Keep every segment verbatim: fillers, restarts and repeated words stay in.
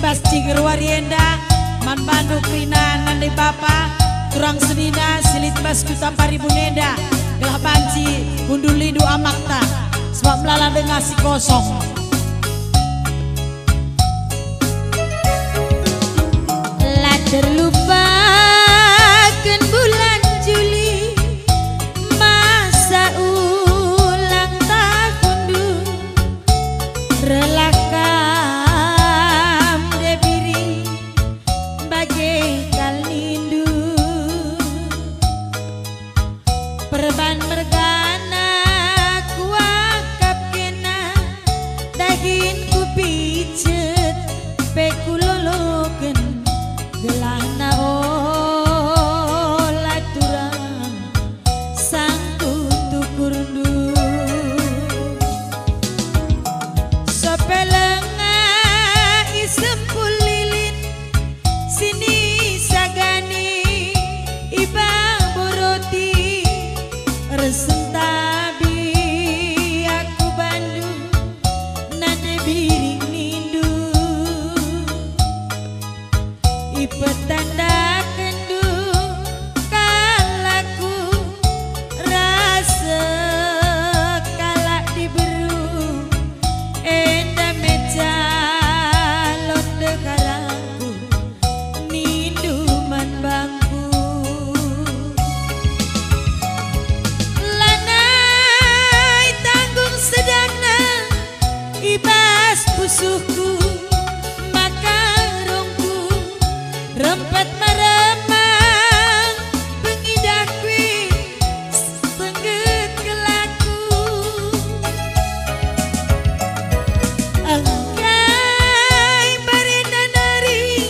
Bas ciger wari enda, man bandu kerina nande bapa, turang senina si lit bas kuta Paribun enda, gelah banci kundulindu amakta, sebab melala denga si kosong. La terlupaken bulan Juli, masa ulang tahunndu, reh la kam Debiring, bage kal nindu. Perban mergana kuakap kena, dahin kupicet pe kuloloken, gelahna ola turang sangkut ukurndu. Sope lenga isempul lilin, sini sagani i babo roti, ersentabi aku bandu, nande Biring nindu. Ipetandakenndu kalakku ras kalak diberu, enda me calon ndeharangku, nindu man bangku. Lanai tanggung sedangna i bas pusuhku, maka rongku rempet meremang pengidah kuis sengget kelaku. Engkai barenda nari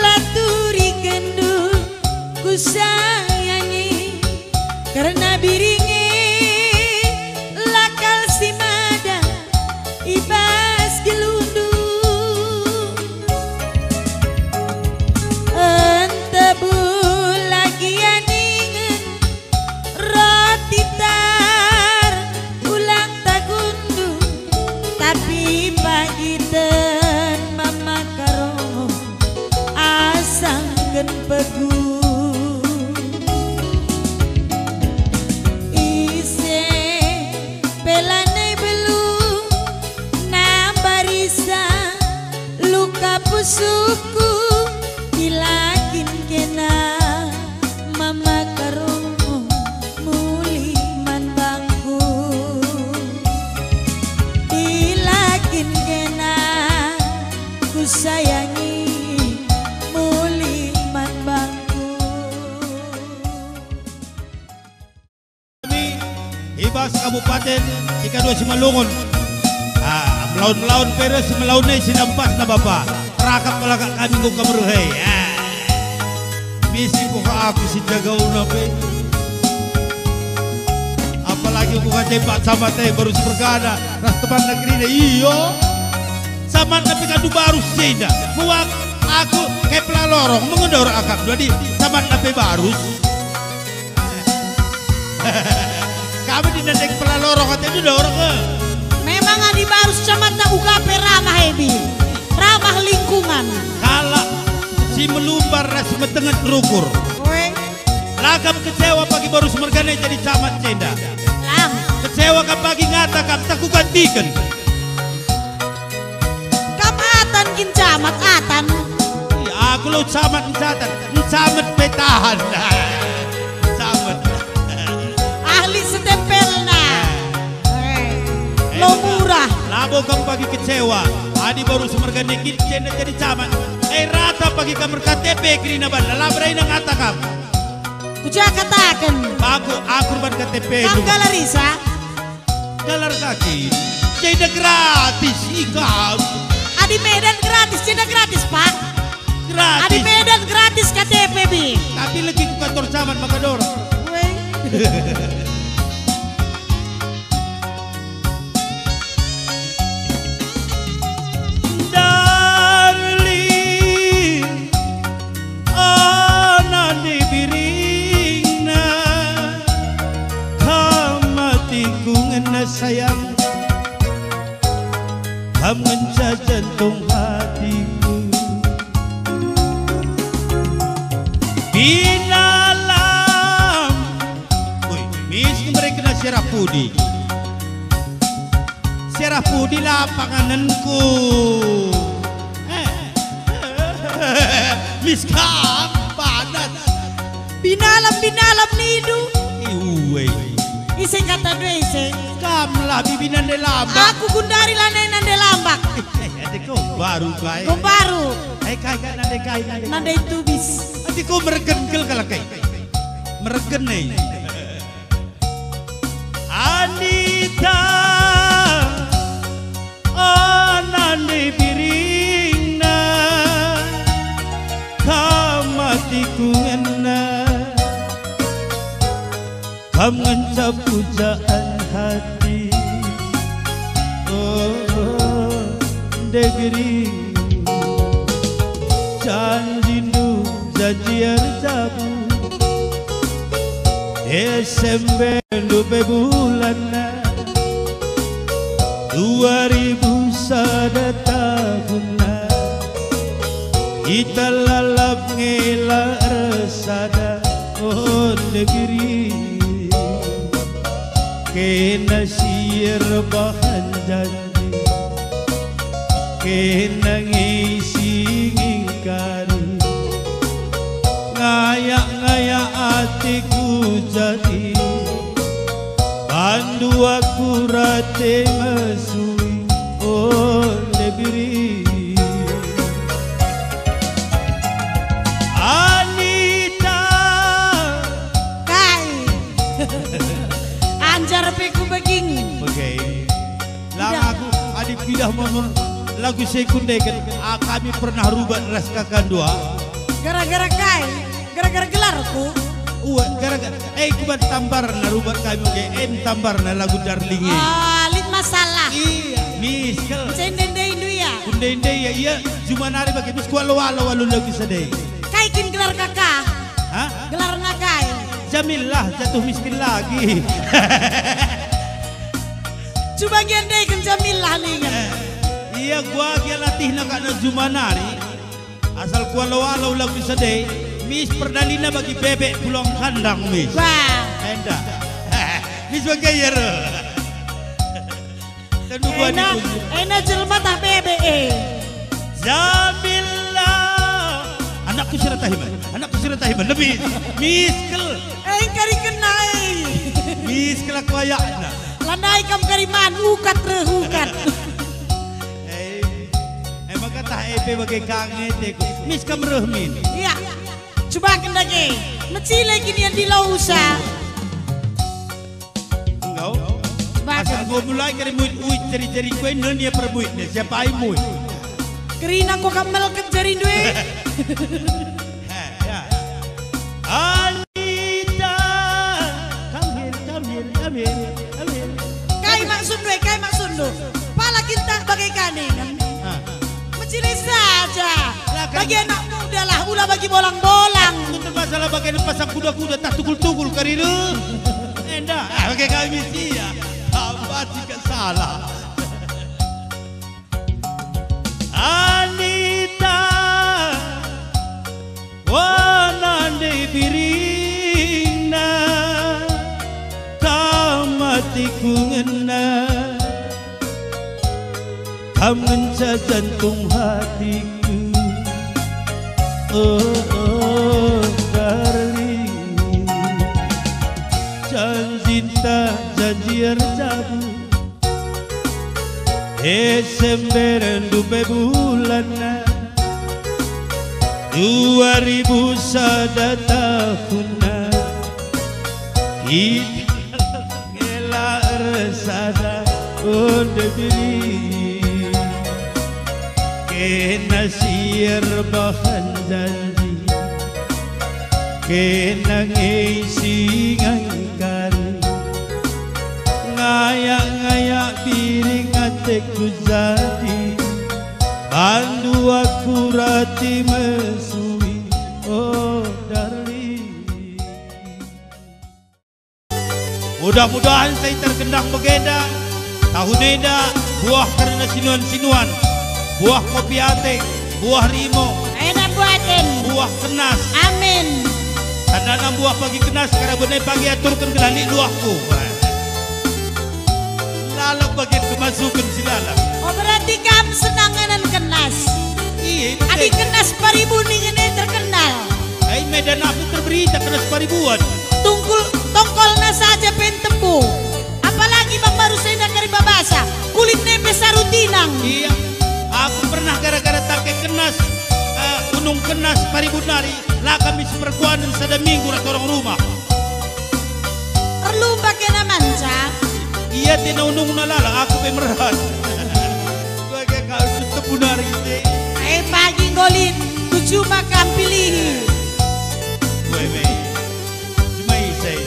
la turikenndu kusayangi, kerna Biring e la kal si mada i bas gelundu. Entebu lagi aningen roti tar ulang tahunndu, tapi pagi ten mama karongo asangken pegu. Ise pe lanai beluh nambarisa luka pusuhku, ila kin kena mama karongo mulih man bangku. Ila kin kena kusayangi mulih man bangku. Kami i bas Kabupaten Ika dua Simalungun. Ah, melaun-melaun pe reh, si melaun e si nampasna bapa. Rakap kalak kami enggo ka merehei. Ah. Misi kuha aku si jagauna pe. Apalagi kuha cempak sama te baru si mergana ras temanna kerina. Iyo. Samatna pe kandu baru si enda. Muak aku kai pelalorong mengendor akapndu adi samatna pe baru. Kami di nandek pelalorong atendu dorong, eh. Memang adi baru si samatna uga pe ramah ebi. Ramah lingkungan. Kalak si melumbar ras metenget rukur. Oe. La kam kecewa pagi baru si mergana jadi camat cenda. Lang. Kecewa kam pagi ngata kam tak kugantiken. Kam atan kin camat, atan. Iya, aku lo camat encatan, encamet pe tahan. Camat. Ahli setempelna. Eh, lo murah. Labo kam pagi kecewa. Adi baru si mergana kin cenda jadi camat. Eh, rata pagi kam ber-K T P kerina banna, la beraina ngata kam. Kuja kataken. Bangku aku ban K T P kam dulu. Galar isa? Galar kaki. Cenda gratis ikam. Adi Medan gratis, cenda gratis, Pak. Gratis. Adi Medan gratis K T P bi. Tapi legi ku kantor camat maka dor. Weh. Darling, anak ni Biringna, kam hatiku ngena sayang, kam ngenca jantung hatiku. pudi. Siarah pudi la panganenku. Eh. Mis kam padan. Binalem, binalem nindu. Iwe. Ise kata dua ise? Kam lah bibi nande lambak. Aku gundari lanai nande lambak. Eh, eh, ate ko baru kai. Ko baru. Eh, kai, kai, nande kai, nande. Nande tubis. Ate ko meregen kel kalak kai. Meregen nih. Anita, anande biringna, kam atiku ngena, kam ngenca pujaan hati. Oh, oh, nde biring, janjindu janji erjabu. Desember ndupe bulanna, dua ribu sada tahunna, kita lalap ngela ersada, oh, negeri. Kena si erbahan janji, kena nge si ngingkari. Ngayak-ngayak atiku jadi, bandu aku rate mesui, oh, lebiri. Anita. Kai. Anjar pe ku beging. Beging. Lang aku, adi pidah momen lagu sekundeken, ah, kami pernah rubat ras kakandua. Gara-gara kai? Gara-gara gelarku? Uwe, gara-gara, eh, kuban tambarna rubat kami, oke, em tambarna lagu Darling e. Ah, lit masalah. Iya, miskel. Sendendei ndu ya? Kundendei ya, iya, juma nari bagi mis kualo-alo alu lagu sedei. Kai kin gelar kakak? Hah? Gelarna kai? Jamillah, jatuh miskin lagi. Cuba ngendeken Jamillah ningen. Eh, iya gua gia latihna kak na juma nari. Asal kualo-alo lagu sedei, mis perdalina bagi bebek pulang kandang, mis. Wah. Enda. Mis bagi ya, ro. Tendu gua ena, dipuji. Ena jelma tah bebek, eh. Jamillah. Anakku si ratahiman, anakku si ratahiman, lebih. Miskel. Eh, kari kena, eh. Miskel aku ayakna. Landai kam kari man, ukat reh, ukat. Eh, eh, maka tah epe bage kange teku. Mis kam reh min. Iya. Cubaken dage. Mecile kini yang di lausa. Enggau. Cubaken. Asa enggo mulai kari muit-uit ceri-ceri kue, nenia permuitnya. Siapa ai muit? Kerina ko kam melket jari ndue? Eh, ya. Anita. Come here, come here, come here, come here. Kai maksudndu, eh, kai maksudndu? Pala kita bage kane, kan? Ah. Mecile saja. Lah, kan. Bagi anak muda lah, ula bagi bolang-bolang. Itu masalah bagi pasang kuda-kuda, tah tukul-tukul kari tu. Enda, ah, bagi kami sia. Tambah jika salah. Anita, wanande biringna, kam atiku ngena, kam ngenca jantung hatiku. Oh, oh, darling, janjinta janji erjabu. Desember ndupe bulanna, dua ribu sada tahunna, kita ngela ersada, oh, debiri. Kena si erbahan janji, kena nge si ngangkari. Ngayak-ngayak biring ateku jadi, bandu aku rati mesui, oh, darling. Mudah-mudahan sai tergendang bagenda, tahun enda buah kerina sinuan-sinuan, buah kopi ate, buah rimo, enda buaten, buah kenas. Amin. Tandana buah pagi kenas, karaben e pagi aturken gelah lit luahku. Lalap bagian kemasukan si lalap. Oh, berarti kam senang ngenen Kenas. Iya, adi betul. Kenas Paribun ningen e terkenal. Ai, Medan aku terberita Kenas Paribuan. Tungkul, tongkolna saja pe ntembu. Apalagi bang baru senda kari babasa. Kulitna pe saru tinang. Iya. Aku pernah gara-gara take Kenas, eh, unung Kenas Paribun nari, la kami siperkuanen sada minggu ras orang rumah. Erlumba kena manca. Ia tina unungna lala, aku pe merat. Bage kau tutup bunar gitu. Eh, pagi nggolit, tuju maka pilihi. Gue me. Cuma isai.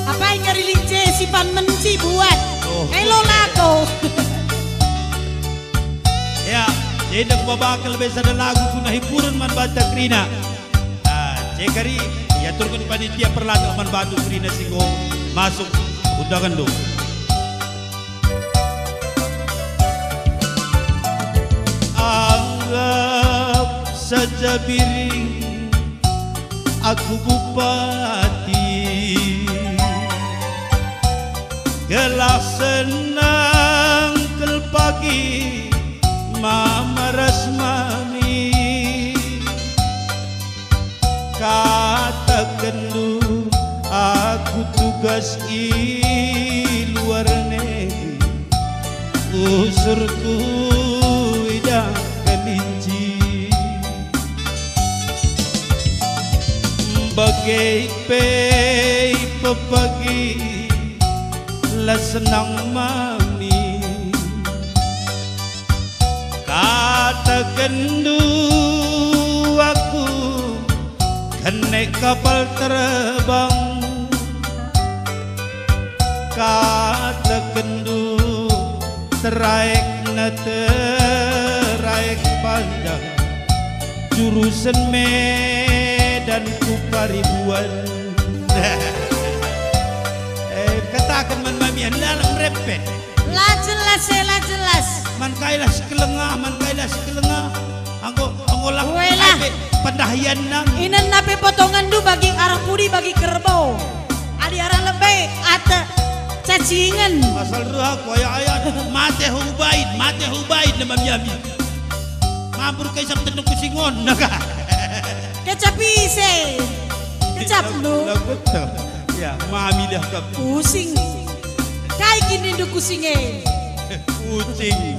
Apa yang nyari lince si pan menci buat? Oh. Eh, lo lako. Ya, jadi aku babak lebih sada lagu guna hiburan man banta kerina. Ah, cekari, iaturken panitia perlatak man banta kerina si enggo masuk undangenndu. Anggap saja biring aku bupati, gelah senang kal pagi mama ras mami. Katakenndu aku tugas i luar negeri, usurku idah kelinci. Bage pe pepagi la senang mami. Katakenndu aku kene kapal terbang, katakenndu teraikna teraik panjang, jurusen Medan ku Paribuan. Eh, kataken man mami, enda merepet. La jelas, eh, la jelas. Man kai la sikelengah, man kai la sikelengah. Enggo, enggo lah. Weh lah. Ai pe pendahianna. Inenna pe potongenndu bagi arah pudi bagi kerbau. Adi arah lebe ate cacingen. Asal reh aku ayat-ayat. Mate ho ubain, mate ho ubain nama miami. Mampur kai sap tenung kusingon, naga. Kecap ise. Kecap lu. Lagu tuh. Ya, mami dah kap. Pusing. Kai kin nindu kusing e? Kucing.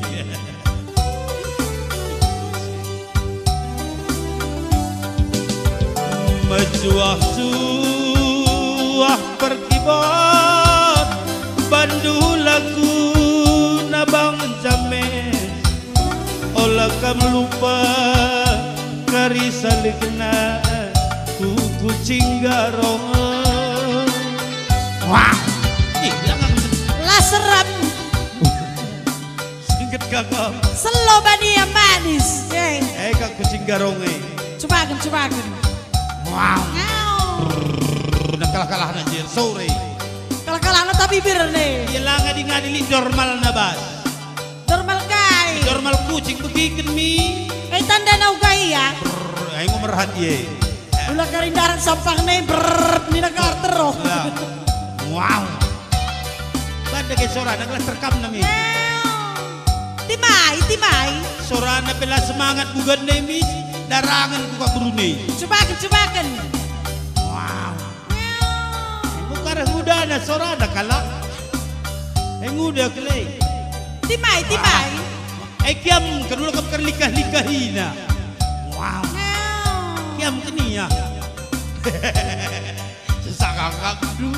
Mejuah-juah perkibat bandu lagu nabang james. Ola kam lupa kari salikna ku Kucing Garong. Wah, ih, jangan. La serem. Singket kakak. Selo bani yang manis. Eh. Eh, kak Kucing Garong, eh. Cubaken, cubaken. Wow. Ngau. Brrr, kalah-kalah anjir, sore. Kalah-kalah no tapi bir nih. Iya lah, ngadi-ngadi li normal na bas. Normal kai? Normal kucing begiken mi. Eh, tanda nau kai ya? Brrr, ayo merhat ye. Ula karindaran sampah nih, brrr, nina karter roh. Ya. Wow. Banda ke sorana gelas terkam nami. Wow. Timai, timai. Sorana pe la semangat bugan nami, darangen buka berune. Cubaken, cubaken. Wow. Wow. Buka reh ngudana sorana kalak. Eh, nguda kele. Timai, timai. Eh, kiam kedua kam kerlikah-likahina. Wow. Wow. Kiam kenia. Sesakakakdu.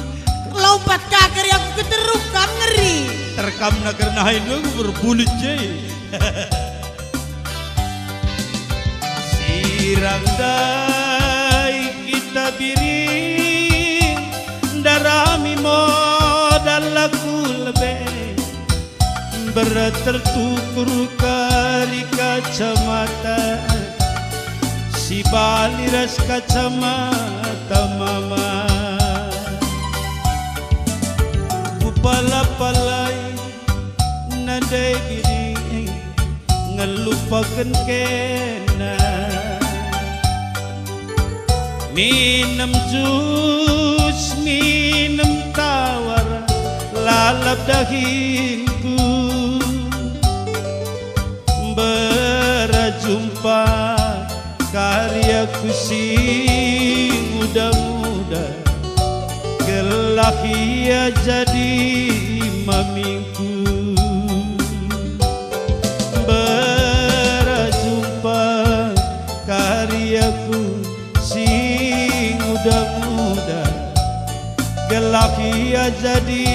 Lompat ka kari aku keteruk kam ngeri. Terkamna kerna hain aku berbulit je. Sirang ndai kita biring, ndarami modal lagu lebe. Berat tertukur kari kacamata, si bali ras kacamata mama. Kupala-palai nandai biring, ngelupaken kena. Minem jus, minem tawar, lalap dahingku, berjumpa karyaku si nguda-nguda, gelah ia jadi mamingku. Berjumpa karyaku si nguda-nguda, gelah ia jadi